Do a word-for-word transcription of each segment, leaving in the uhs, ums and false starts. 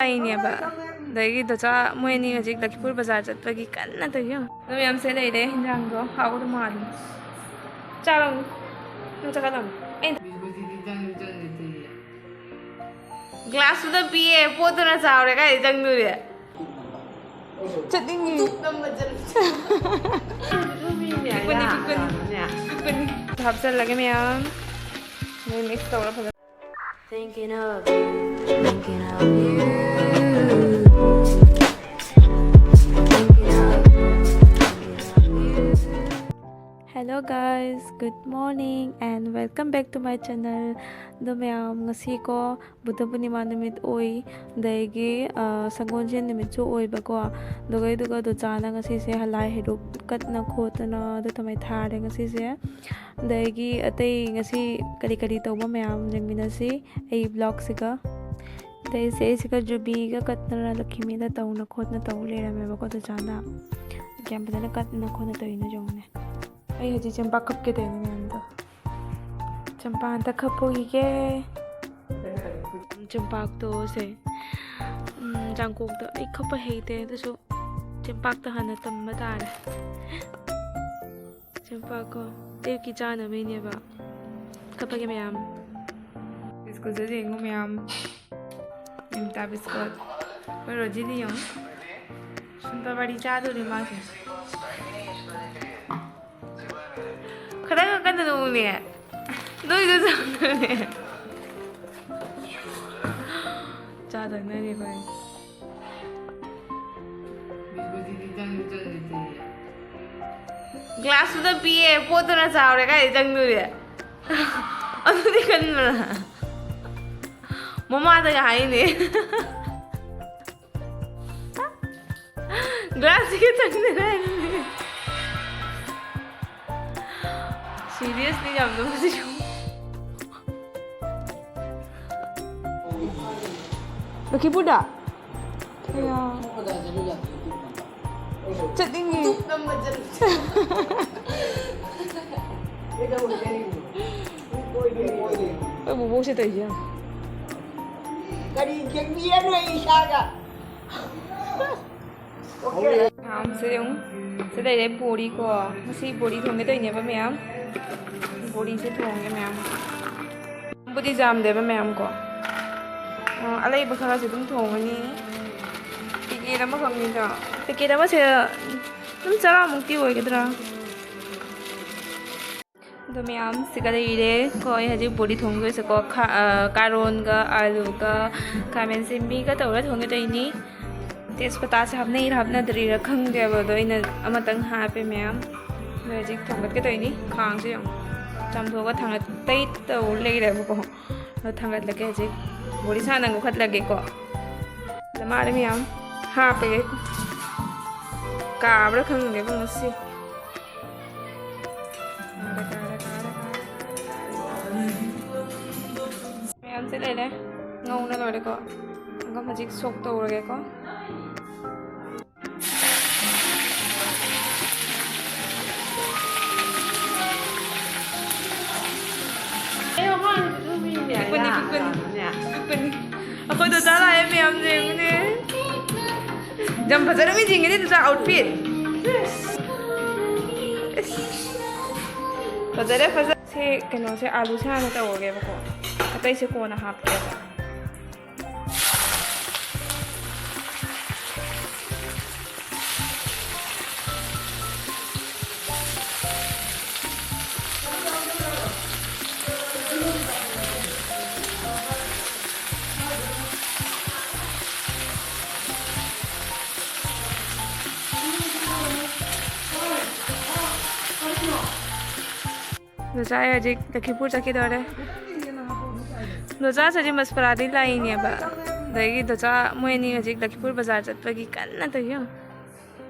ꯑꯩꯅꯦꯕ꯫ ꯑꯗꯒꯤ ꯗꯣꯆꯥ ꯃꯣꯏ ꯑꯅꯤ ꯍꯧꯖꯤꯛ ꯂꯈꯤꯄꯨꯔ ꯕꯖꯥꯔ ꯆꯠꯄꯒꯤ ꯀꯟꯅ ꯇꯧꯔꯤ꯫ ꯑꯗꯨ ꯃꯌꯥꯝꯁꯦ ꯂꯩꯔꯦ, ꯍꯤꯟꯖꯥꯡꯗꯣ ꯍꯥꯎꯗꯧ ꯃꯥꯜꯂꯤ꯫ ꯆꯥꯔꯣ꯫ ꯅꯪ ꯆꯠꯀꯗꯕꯅꯤ꯫ ꯑꯩꯅ ꯒ꯭ꯂꯥꯁꯇꯨꯗ ꯄꯤꯌꯦ, ꯄꯣꯠꯇꯨꯅ ꯆꯥꯎꯔꯦ, ꯀꯥꯏꯗꯩ ꯆꯪꯗꯣꯔꯤ? ꯆꯠꯅꯤꯡꯉꯤ꯫ ꯄꯤꯛꯄꯅꯤ, ꯄꯤꯛꯄꯅꯤ꯫ ꯄꯤꯛꯄꯅꯤ꯫ ꯍꯥꯞꯆꯜꯂꯒꯦ ꯃꯌꯥꯝ꯫ ꯃꯣꯏ mix ꯇꯧꯔ ꯐꯖꯅ꯫ Thinking of you, thinking of you. Hello guys, good morning and welcome back to my channel. ꯑꯗꯣ ꯃꯌꯥꯝ, ꯉꯁꯤꯀꯣ ꯕꯨꯗꯙ ꯄꯨꯔꯅꯤꯃꯥ ꯅꯨꯃꯤꯠ ꯑꯣꯏ, ꯑꯗꯒꯤ, ꯑ, ꯁꯪꯒꯣꯜꯁꯦꯟ ꯅꯨꯃꯤꯠꯁꯨ ꯑꯣꯏꯕꯀꯣ꯫ ꯑꯗꯨꯒ ꯑꯗꯨꯒ ꯗꯣꯆꯥꯅ ꯉꯁꯤꯁꯦ ꯂꯥꯏ ꯍꯩꯔꯨꯛ ꯀꯠꯅ ꯈꯣꯠꯇꯅ ꯑꯗꯨ ꯇꯧꯃꯩ ꯊꯥꯔꯦ ꯉꯁꯤꯁꯦ꯫ ꯑꯗꯒꯤ ꯑꯇꯩ ꯉꯁꯤ ꯀꯔꯤ ꯀꯔꯤ ꯇꯧꯕ ꯃꯌꯥꯝ ꯌꯦꯡꯃꯤꯟꯅꯁꯤ ꯑꯩ vlogꯁꯤꯒ꯫ ꯑꯗꯩꯁꯦ ꯑꯩꯁꯤꯒ ꯖꯨꯕꯤꯒ ꯀꯠꯇꯅ ꯂꯛꯈꯤꯃꯤꯗ ꯇꯧꯅ ꯈꯣꯠꯅ ꯇꯧ ꯂꯩꯔꯝꯃꯦꯕꯀꯣ ꯗꯣꯆꯥꯅ꯫ ꯀꯌꯥꯝ ꯐꯖꯅ ꯀꯠꯅ ꯈꯣꯠꯅ ꯇꯧꯔꯤꯅꯣ ꯌꯦꯡꯉꯨꯅꯦ꯫ ꯑꯩ ꯍꯧꯖꯤꯛ ꯆꯦꯝꯄꯥꯛ ꯀꯞꯀꯦ ꯇꯧꯔꯤꯅꯦ ꯃꯌꯥꯝꯗꯣ꯫ ꯆꯦꯝꯄꯥꯛ ꯍꯟꯗꯛ ꯀꯞꯄꯨꯈꯤꯒꯦ꯫ ꯆꯦꯝꯄꯥꯛꯇꯣ ꯁꯦ, ꯎꯝ, ꯆꯥꯡꯀꯣꯛꯇ ꯑꯩ ꯀꯞꯄ ꯍꯩꯇꯦ, ꯑꯗꯨꯁꯨ ꯆꯦꯝꯄꯥꯛꯇ ꯍꯥꯟꯅ ꯇꯝꯕ ꯇꯥꯔꯦ꯫ ꯆꯦꯝꯄꯥꯛꯀꯣ ꯑꯌꯨꯛꯀꯤ ꯆꯥꯅꯕꯩꯅꯦꯕ꯫ ꯀꯞꯄꯒꯦ ꯃꯌꯥꯝ꯫ ꯕꯤꯁꯀꯨꯠꯁꯦ ꯌꯦꯡꯉꯨ ꯃꯌꯥꯝ꯫ ꯃꯤꯝꯇꯥ ꯕꯤꯁꯀꯨꯠ꯫ ꯑꯩꯈꯣꯏ ꯔꯣꯖꯤꯗꯤ ꯌꯦꯡꯉꯨ꯫ ꯁꯨꯝꯇ ꯋꯥꯔꯤ ꯆꯥꯗꯣꯔꯤ ꯃꯥꯁꯦ꯫ ꯈꯤꯇꯪ ꯀꯟꯅ ꯅꯣꯛꯎꯅꯦ꯫ ꯅꯣꯏꯗꯣ ꯆꯥꯗꯣꯏꯅꯦ꯫ ꯆꯥꯗꯣꯏꯅꯦ ꯑꯩꯈꯣꯏ꯫ ꯒ꯭ꯂꯥꯁꯇꯨꯗ ꯄꯤꯌꯦ, ꯄꯣꯠꯇꯨꯅ ꯆꯥꯎꯔꯦ, ꯀꯥꯏꯗꯩ ꯆꯪꯗꯣꯔꯤ? ꯑꯗꯨꯗꯤ ꯀꯟꯕꯅ꯫ ꯃꯃꯥꯗꯒ ꯍꯥꯏꯅꯦ꯫ ꯒ꯭ꯂꯥꯁꯁꯤꯒ ꯆꯪꯗꯅ ꯍꯥꯏꯅꯦ꯫ Seriously ꯌꯥꯝ ꯅꯣꯛꯁꯤ꯫ ꯂꯛꯈꯤꯄꯨꯔꯗ? ꯑꯌꯥ꯫ ꯆꯠꯅꯤꯡꯉꯤ꯫ ꯑꯩꯈꯣꯏ ꯕꯣꯕꯣꯛꯁꯦ ꯇꯧꯔꯤꯁꯦ ꯌꯦꯡꯉꯣ꯫ ꯀꯔꯤ ꯌꯦꯡꯕꯤꯔꯅꯨ ꯑꯩ ꯏꯁꯥꯒ꯫ ꯃꯌꯥꯝꯁꯦ ꯌꯦꯡꯉꯨ꯫ ꯁꯤ ꯂꯩꯔꯦ ꯕꯣꯔꯤꯀꯣ꯫ ꯉꯁꯤ ꯕꯣꯔꯤ ꯊꯣꯡꯒꯦ ꯇꯧꯔꯤꯅꯦꯕ ꯃꯌꯥꯝ꯫ ꯕꯣꯔꯤꯁꯦ ꯊꯣꯡꯒꯦ ꯃꯌꯥꯝ꯫ ꯕꯨꯗꯤ ꯌꯥꯝꯗꯦꯕ ꯃꯌꯥꯝ ꯀꯣ꯫ ꯑ, ꯑꯂꯩꯕ ꯈꯔꯁꯦ ꯑꯗꯨꯝ ꯊꯣꯡꯉꯅꯤ꯫ ꯄꯦꯀꯦꯠ ꯑꯃꯈꯛꯅꯤꯗ꯫ ꯄꯦꯀꯦꯠ ꯑꯃꯁꯦ ꯑꯗꯨꯝ ꯆꯔꯥꯃꯨꯛꯇꯤ ꯑꯣꯏꯒꯗ꯭ꯔꯥ? ꯑꯗꯣ ꯃꯌꯥꯝ ꯁꯤꯒ ꯂꯩꯔꯦ ꯀꯣ꯫ ꯑꯩ ꯍꯧꯖꯤꯛ ꯕꯣꯔꯤ ꯊꯣꯡꯗꯣꯏꯁꯦꯀꯣ꯫ ꯈꯥ-, ꯑ, ꯀꯥꯔꯣꯟꯒ, ꯑꯥꯂꯨꯒ, ꯈꯥꯃꯦꯟ ꯑꯁꯤꯟꯕꯤꯒ ꯇꯧꯔ ꯊꯣꯡꯒꯦ ꯇꯧꯔꯤꯅꯤ꯫ ꯇꯦꯖꯄꯇꯥꯁꯦ ꯍꯥꯞꯅꯩꯔꯥ ꯍꯥꯞꯅꯗ꯭ꯔꯤꯔꯥ ꯈꯪꯗꯦꯕ, ꯑꯗꯣ ꯑꯩꯅ ꯑꯃꯇꯪ ꯍꯥꯞꯄꯦ ꯃꯌꯥꯝ꯫ ꯑꯗꯣ ꯍꯧꯖꯤꯛ ꯊꯣꯡꯒꯠꯀꯦ ꯇꯧꯔꯤꯅꯤ꯫ ꯈꯥꯡꯁꯦ ꯌꯦꯡꯉꯨ꯫ ꯆꯥꯝꯊꯣꯛꯑꯒ ꯊꯥꯡꯒꯠꯇꯩ ꯇꯧ ꯂꯩꯔꯦꯕꯀꯣ꯫ ꯑꯗꯣ ꯊꯥꯡꯒꯠꯂꯒꯦ ꯍꯧꯖꯤꯛ꯫ ꯕꯣꯔꯤ ꯁꯥꯅ ꯉꯧꯈꯠꯂꯒꯦꯀꯣ꯫ ꯑꯗ ꯃꯥꯅ ꯃꯌꯥꯝ ꯍꯥꯞꯄꯒꯦ꯫ ꯀꯥꯕ꯭ꯔꯥ ꯈꯪꯗꯦꯕ ꯉꯁꯤ꯫ ꯃꯌꯥꯝꯁꯦ ꯂꯩꯔꯦ꯫ ꯉꯧꯅ ꯂꯣꯏꯔꯦꯀꯣ꯫ ꯑꯗꯨꯒ ꯍꯧꯖꯤꯛ ꯁꯣꯛ ꯇꯧꯔꯒꯦꯀꯣ꯫ ꯄꯤꯛꯄꯅꯤ, ꯄꯤꯛꯄꯅꯤ꯫ ꯄꯤꯛꯄꯅꯤ꯫ ꯑꯩꯈꯣꯏ ꯗꯣꯆꯥ ꯂꯥꯛꯑꯦ ꯃꯌꯥꯝ ꯌꯦꯡꯉꯨꯅꯦ꯫ ꯌꯥꯝ ꯐꯖꯔꯝꯃꯤ ꯆꯤꯡꯒꯅꯤ ꯗꯣꯆꯥ outfit꯫ ꯐꯖꯔꯦ, ꯐꯖꯔꯦ꯫ ꯁꯦ ꯀꯩꯅꯣꯁꯦ ꯑꯥꯂꯨꯁꯦ ꯍꯥꯟꯅ ꯇꯧꯔꯒꯦꯕꯀꯣ꯫ ꯑꯇꯩꯁꯦ ꯀꯣꯟꯅ ꯍꯥꯞꯀꯦꯕ꯫ ꯗꯣꯆꯥ ꯑꯩ ꯍꯧꯖꯤꯛ ꯂꯈꯤꯄꯨꯔ ꯆꯠꯈꯤꯗꯧꯔꯦ꯫ ꯗꯣꯆꯥꯁꯦ ꯍꯧꯖꯤꯛ ꯃꯁꯄꯔꯥꯗꯤ ꯂꯥꯛꯏꯅꯦꯕ꯫ ꯑꯗꯒꯤ ꯗꯣꯆꯥ ꯃꯣꯏ ꯑꯅꯤ ꯍꯧꯖꯤꯛ ꯂꯈꯤꯄꯨꯔ ꯕꯖꯥꯔ ꯆꯠꯄꯒꯤ ꯀꯟꯅ ꯇꯧꯔꯤ꯫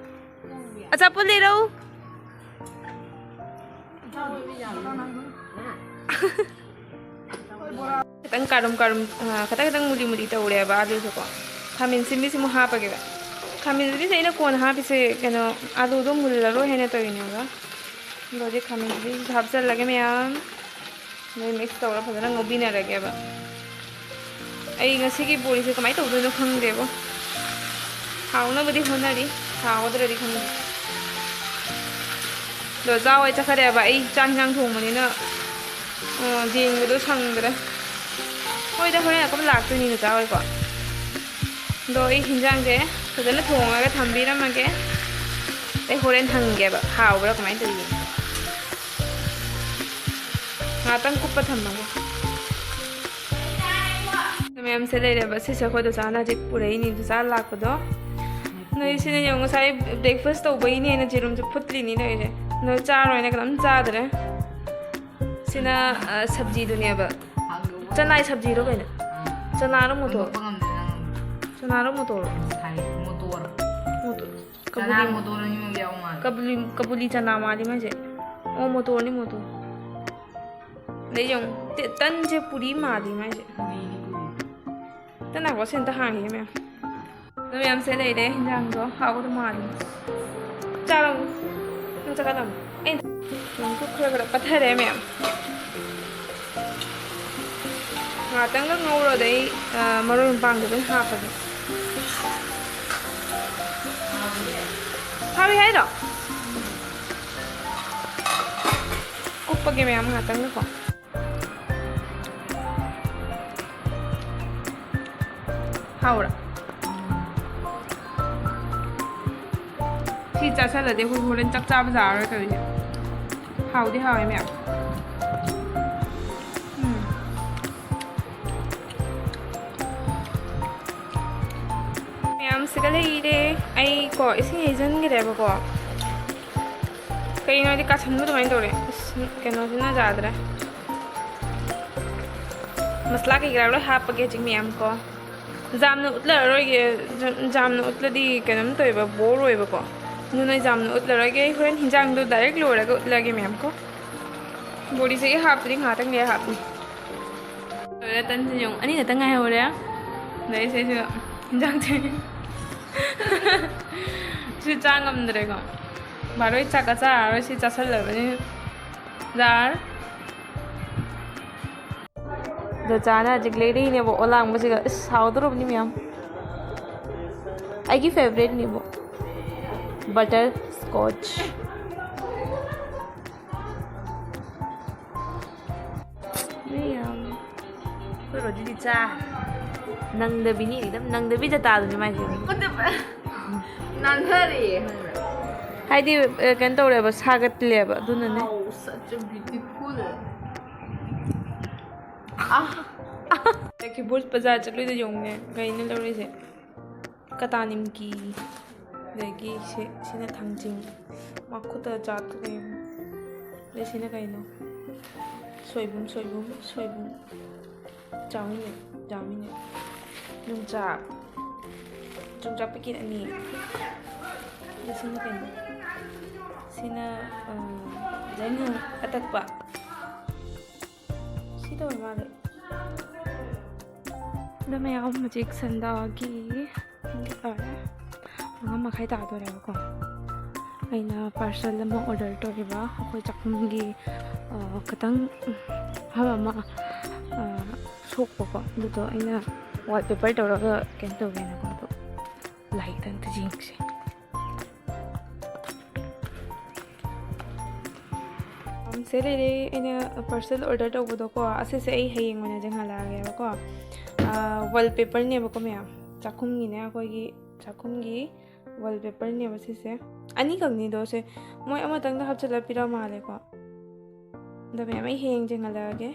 ꯑꯆꯥꯄꯣꯠ ꯂꯩꯔꯧ꯫ ꯈꯤꯇꯪ ꯀꯥꯔꯨꯝ ꯀꯥꯔꯨꯝ, ꯑ, ꯈꯤꯇꯪ ꯈꯤꯇꯪ ꯃꯨꯂꯤ ꯃꯨꯂꯤ ꯇꯧꯔꯦꯕ ꯑꯂꯨꯁꯦꯀꯣ꯫ ꯈꯥꯃꯦꯟ ꯑꯁꯤꯟꯕꯤꯁꯤꯃꯨꯛ ꯍꯥꯞꯄꯒꯦꯕ꯫ ꯈꯥꯃꯦꯟ ꯑꯁꯤꯟꯕꯤꯁꯦ ꯑꯩꯅ ꯀꯣꯟꯅ ꯍꯥꯞꯄꯤꯁꯦ, ꯀꯩꯅꯣ, ꯑꯂꯨꯗꯣ ꯃꯨꯜꯂꯔꯣꯏ ꯍꯥꯏꯅ ꯇꯧꯔꯤꯅꯦꯕ꯫ ꯑꯗꯣ ꯍꯧꯖꯤꯛ ꯈꯥꯃꯦꯟ ꯑꯁꯤꯟꯕꯤꯁꯤꯁꯨ ꯍꯥꯞꯆꯜꯂꯒꯦ ꯃꯌꯥꯝ꯫ ꯑꯗꯩ mix ꯇꯧꯔ ꯐꯖꯅ ꯉꯧꯕꯤꯅꯔꯒꯦꯕ꯫ ꯑꯩ ꯉꯁꯤꯒꯤ ꯕꯣꯔꯤꯁꯦ ꯀꯃꯥꯏꯅ ꯇꯧꯗꯣꯏꯅꯣ ꯈꯪꯗꯦꯕꯣ꯫ ꯍꯥꯎꯅꯕꯗꯤ ꯍꯣꯠꯅꯔꯤ, ꯍꯥꯎꯒꯗ꯭ꯔꯗꯤ ꯈꯪꯗꯦ꯫ ꯑꯗꯣ ꯆꯥ ꯍꯣꯏ ꯆꯠꯈ꯭ꯔꯦꯕ, ꯑꯩ ꯆꯥꯛ ꯍꯤꯟꯖꯥꯡ ꯊꯣꯡꯕꯅꯤꯅ, ꯑ, ꯌꯦꯡꯕꯗꯣ ꯁꯪꯗ꯭ꯔꯦ꯫ ꯍꯣꯏꯗ, ꯍꯣꯔꯦꯟ ꯑꯗꯨꯝ ꯂꯥꯛꯇꯣꯏꯅꯤꯅ ꯆꯥ ꯍꯣꯏꯀꯣ꯫ ꯑꯗꯣ ꯑꯩ ꯍꯤꯟꯖꯥꯡꯁꯦ ꯐꯖꯅ ꯊꯣꯡꯉꯒ ꯊꯝꯕꯤꯔꯝꯃꯒꯦ꯫ ꯑꯩ ꯍꯣꯔꯦꯟ ꯍꯪꯒꯦꯕ, ꯍꯥꯎꯕ꯭ꯔꯥ ꯀꯃꯥꯏꯅ ꯇꯧꯔꯤꯅꯣ꯫ ꯉꯥꯛꯇꯪ ꯀꯨꯞꯄ ꯊꯝꯃꯒꯦ꯫ ꯃꯌꯥꯝꯁꯦ ꯂꯩꯔꯦꯕ꯫ ꯁꯤꯁꯦ ꯑꯩꯈꯣꯏ ꯗꯣꯆꯥꯅ ꯍꯧꯖꯤꯛ ꯄꯨꯔꯛꯏꯅꯤ, ꯗꯣꯆꯥ ꯂꯥꯛꯄꯗꯣ꯫ ꯅꯣꯏ ꯁꯤꯅ ꯌꯦꯡꯉꯨ, ꯉꯁꯥꯏ breakfast ꯇꯧꯕꯒꯤꯅꯦꯅ ꯌꯦꯔꯨꯝꯁꯦ ꯐꯨꯠꯂꯤꯅꯤ ꯇꯧꯔꯤꯁꯦ꯫ ꯅꯣꯏ ꯆꯥꯔꯣꯏꯅ ꯀꯅꯥꯝ ꯆꯥꯗ꯭ꯔꯦ꯫ ꯁꯤꯅ, ꯑ, ꯁꯕꯖꯤꯗꯨꯅꯦꯕ꯫ ꯆꯅꯥꯏ ꯁꯕꯖꯤꯔꯣ ꯀꯩꯅꯣ? ꯆꯅꯥꯔꯣ ꯃꯣꯇꯣꯔ? ꯆꯅꯥꯔꯣ ꯃꯣꯇꯣꯔ? ꯃꯣꯇꯣꯔ꯫ ꯆꯅꯥ ꯀꯕꯨꯂꯤ, ꯃꯣꯇꯣꯔ ꯑꯅꯤꯃꯛ ꯌꯥꯎ ꯃꯥꯜꯂꯦ꯫ ꯀꯕꯨꯂꯤ, ꯀꯕꯨꯂꯤ ꯆꯅꯥ ꯃꯥꯜꯂꯤ ꯃꯥꯏꯁꯦ꯫ ꯑꯣ, ꯃꯣꯇꯣꯔꯅꯤ, ꯃꯣꯇꯣꯔ꯫ ꯑꯗꯩ ꯌꯦꯡꯉꯨ, ꯇ-, ꯇꯟꯁꯦ ꯄꯨꯔꯤ ꯃꯥꯜꯂꯤ ꯃꯥꯏꯁꯦ꯫ ꯄꯨꯔꯤꯅꯤ, ꯄꯨꯔꯤ꯫ ꯇꯟ ꯉꯥꯏꯈꯣ, ꯁꯤ ꯑꯝꯇ ꯍꯥꯡꯒꯦ ꯃꯌꯥꯝ꯫ ꯑꯗꯣ ꯃꯌꯥꯝꯁꯦ ꯂꯩꯔꯦ, ꯍꯤꯟꯖꯥꯡꯗꯣ ꯍꯥꯎꯒꯗꯧ ꯃꯥꯜꯂꯤ꯫ ꯆꯥꯔꯣ꯫ ꯅꯪ ꯆꯠꯀꯗꯕꯅꯤ꯫ ꯑꯩꯅ ꯈꯔ ꯈꯔ ꯄꯠꯊꯔꯦ ꯃꯌꯥꯝ꯫ ꯉꯥꯛꯇꯪꯒ ꯉꯧꯔꯣ, ꯑꯗꯩ, ꯑ, ꯃꯔꯣꯏ ꯃꯄꯥꯡꯗꯣ ꯂꯣꯏ ꯍꯥꯞꯄꯒꯦ꯫ ꯍꯥꯎꯏ ꯍꯥꯏꯔꯣ? ꯀꯨꯞꯄꯒꯦ ꯃꯌꯥꯝ ꯉꯥꯛꯇꯪꯒꯀꯣ꯫ ꯍꯥꯎꯔꯥ? ꯁꯤ ꯆꯥꯁꯜꯂꯗꯤ ꯑꯩꯈꯣꯏ ꯍꯣꯔꯦꯟ ꯆꯥꯛ ꯆꯥꯕ ꯌꯥꯔꯔꯣꯏ ꯇꯧꯔꯤꯁꯦ꯫ ꯍꯥꯎꯗꯤ ꯍꯥꯎꯋꯦ ꯃꯌꯥꯝ꯫ ꯎꯝ꯫ ꯃꯌꯥꯝꯁꯤꯒ ꯂꯩꯔꯦ꯫ ꯑꯩ ꯀꯣ ꯏꯁꯤꯡ ꯍꯩꯖꯤꯟꯈ꯭ꯔꯦꯕꯀꯣ꯫ ꯀꯩꯅꯣ ꯍꯥꯏꯗꯤ ꯀꯥꯁꯟꯕ ꯑꯗꯨꯃꯥꯏꯅ ꯇꯧꯔꯦ꯫ ꯑꯁ, ꯀꯩꯅꯣꯁꯤꯅ ꯌꯥꯗ꯭ꯔꯦ꯫ ꯃꯁꯂꯥ ꯀꯩꯀꯥ ꯂꯣꯏ ꯍꯥꯞꯄꯒꯦ ꯍꯧꯖꯤꯛ ꯃꯌꯥꯝ ꯀꯣ꯫ ꯌꯥꯝꯅ ꯎꯠꯂꯔꯣꯏꯒꯦ, ꯌꯥꯝꯅ ꯎꯠꯂꯗꯤ ꯀꯩꯅꯣꯝ ꯇꯧꯋꯦꯕ, ꯕꯣꯔ ꯑꯣꯏꯕꯀꯣ꯫ ꯑꯗꯨꯅ ꯌꯥꯝꯅ ꯎꯠꯂꯔꯣꯏꯒꯦ, ꯑꯩ ꯍꯣꯔꯦꯟ ꯍꯤꯟꯖꯥꯡꯗꯣ direct ꯂꯣꯏꯔꯒ ꯎꯠꯂꯒꯦ ꯃꯌꯥꯝ ꯀꯣ꯫ ꯕꯣꯔꯤꯁꯦ ꯑꯩ ꯍꯥꯞꯇ꯭ꯔꯤ, ꯉꯥꯏꯍꯥꯛꯇꯪ ꯂꯩꯔ ꯍꯥꯞꯅꯤ꯫ ꯂꯣꯏꯔꯦ, ꯇꯟꯁꯦ ꯌꯦꯡꯉꯨ, ꯑꯅꯤ ꯈꯛꯇꯪ ꯉꯥꯏꯍꯧꯔꯦ꯫ ꯑꯗꯩ ꯁꯤꯁꯨ ꯍꯤꯟꯖꯥꯡꯁꯦ ꯁꯤ ꯆꯥ ꯉꯝꯗ꯭ꯔꯦꯀꯣ꯫ ꯕꯥꯔꯣꯏ ꯆꯥꯛꯀ ꯆꯥꯔꯔꯣꯏ, ꯁꯤ ꯆꯥꯁꯜꯂꯕꯅꯤꯅ꯫ ꯌꯥꯔꯦ꯫ ꯆꯥꯅ ꯍꯧꯖꯤꯛ ꯂꯩꯔꯛꯏꯅꯦꯕ ꯑꯣꯂꯥꯡꯕꯁꯤꯒ꯫ ꯑꯁ, ꯍꯥꯎꯗꯣꯔꯕꯅꯤ ꯃꯌꯥꯝ꯫ ꯑꯩꯒꯤ ꯐꯦꯕꯔꯦꯠꯅꯦꯕ, ꯕꯇꯔ ꯁ꯭ꯀꯣꯠꯆ꯫ ꯃꯌꯥꯝ꯫ ꯑꯩꯈꯣꯏ ꯔꯣꯖꯤꯗꯤ ꯆꯥ ꯅꯪꯗꯕꯤꯅꯤ, ꯑꯗꯨꯝ ꯅꯪꯗꯕꯤ ꯖꯇꯥꯗꯨꯅꯤ ꯃꯥꯏꯁꯦ꯫ ꯅꯥꯟꯊꯔꯛꯑꯦ ꯈꯪꯕ꯭ꯔꯥ? ꯍꯥꯏꯗꯤ, ꯑ, ꯀꯩꯅꯣ ꯇꯧꯔꯦꯕ, ꯁꯥꯒꯠꯂꯦꯕ, ꯑꯗꯨꯅꯅꯦ꯫ Wow, such a beautiful. Keyboard ꯕꯖꯥꯔ ꯆꯠꯂꯨꯏꯗꯣ ꯌꯦꯡꯉꯨꯅꯦ, ꯀꯩꯅꯣ ꯂꯧꯔꯤꯁꯦ? ꯀꯇꯥ ꯅꯤꯝꯀꯤ, ꯑꯗꯒꯤ ꯁꯤ, ꯁꯤꯅ ꯊꯥꯡꯖꯤꯡ, ꯃꯈꯨꯠꯇ ꯆꯥꯠꯇ ꯂꯩꯕ꯫ ꯑꯗꯩ ꯁꯤꯅ ꯀꯩꯅꯣ? ꯁꯣꯏꯕꯨꯝ, ꯁꯣꯏꯕꯨꯝ, ꯁꯣꯏꯕꯨꯝ꯫ ꯆꯥꯎꯃꯤꯅꯦ, ꯆꯥꯎꯃꯤꯅꯦ꯫ ꯌꯣꯡꯆꯥꯛ, ꯌꯣꯡꯆꯥꯛ ꯄꯦꯀꯦꯠ ꯑꯅꯤ꯫ ꯑꯗꯩ ꯁꯤꯅ ꯀꯩꯅꯣ? ꯁꯤꯅ, ꯑ, ꯌꯥꯏꯉꯪ ꯑꯇꯛꯄ꯫ ꯁꯤ ꯇꯧꯔ ꯃꯥꯜꯂꯦ꯫ ꯑꯗꯣ ꯃꯌꯥꯝ ꯍꯧꯖꯤꯛ ꯁꯟꯗꯥꯒꯤ ꯄꯨꯡ ꯀꯌꯥ ꯇꯥꯔꯦ? ꯃꯉꯥ ꯃꯈꯥꯏ ꯇꯥꯗꯣꯔꯦꯕꯀꯣ꯫ ꯑꯩꯅ ꯄꯥꯔꯁꯦꯜ ꯑꯃ ꯑꯣꯔꯗꯔ ꯇꯧꯈꯤꯕ, ꯑꯩꯈꯣꯏ ꯆꯥꯛꯈꯨꯝꯒꯤ, ꯑ, ꯈꯤꯇꯪ ꯃꯐꯝ ꯑꯃ, ꯑ, ꯁꯣꯛꯄꯀꯣ, ꯑꯗꯨꯗꯣ ꯑꯩꯅ ꯋꯥꯜꯄꯦꯄꯔ ꯇꯧꯔꯒ ꯀꯩꯅꯣ ꯇꯧꯒꯦꯅꯀꯣ, ꯑꯗꯣ ꯂꯥꯏꯔꯤꯛꯇ ꯑꯝꯇ ꯌꯦꯡꯁꯦ꯫ ꯁꯦ ꯂꯩꯔꯦ, ꯑꯩꯅ ꯄꯥꯔꯁꯦꯜ ꯑꯣꯔꯗꯔ ꯇꯧꯕꯗꯣꯀꯣ, ꯑꯁꯤꯁꯦ ꯑꯩ ꯍꯌꯦꯡ ꯑꯣꯏꯅ ꯆꯦꯟꯍꯜꯂꯛꯑꯒꯦꯕꯀꯣ꯫ ꯋꯥꯜꯄꯦꯄꯔꯅꯦꯕꯀꯣ ꯃꯌꯥꯝ, ꯆꯥꯛꯈꯨꯝꯒꯤꯅꯦ, ꯑꯩꯈꯣꯏꯒꯤ ꯆꯥꯛꯈꯨꯝꯒꯤ ꯋꯥꯜꯄꯦꯄꯔꯅꯦꯕ ꯁꯤꯁꯦ꯫ ꯑꯅꯤꯈꯛꯅꯤꯗꯣ ꯁꯦ, ꯃꯣꯏ ꯑꯃꯇꯪꯗ ꯍꯥꯞꯆꯤꯜꯂ ꯄꯤꯔ ꯃꯥꯜꯂꯦꯀꯣ꯫ ꯑꯗꯣ ꯃꯌꯥꯝ, ꯑꯩ ꯍꯌꯦꯡ ꯆꯦꯟꯍꯜꯂꯛꯑꯒꯦ꯫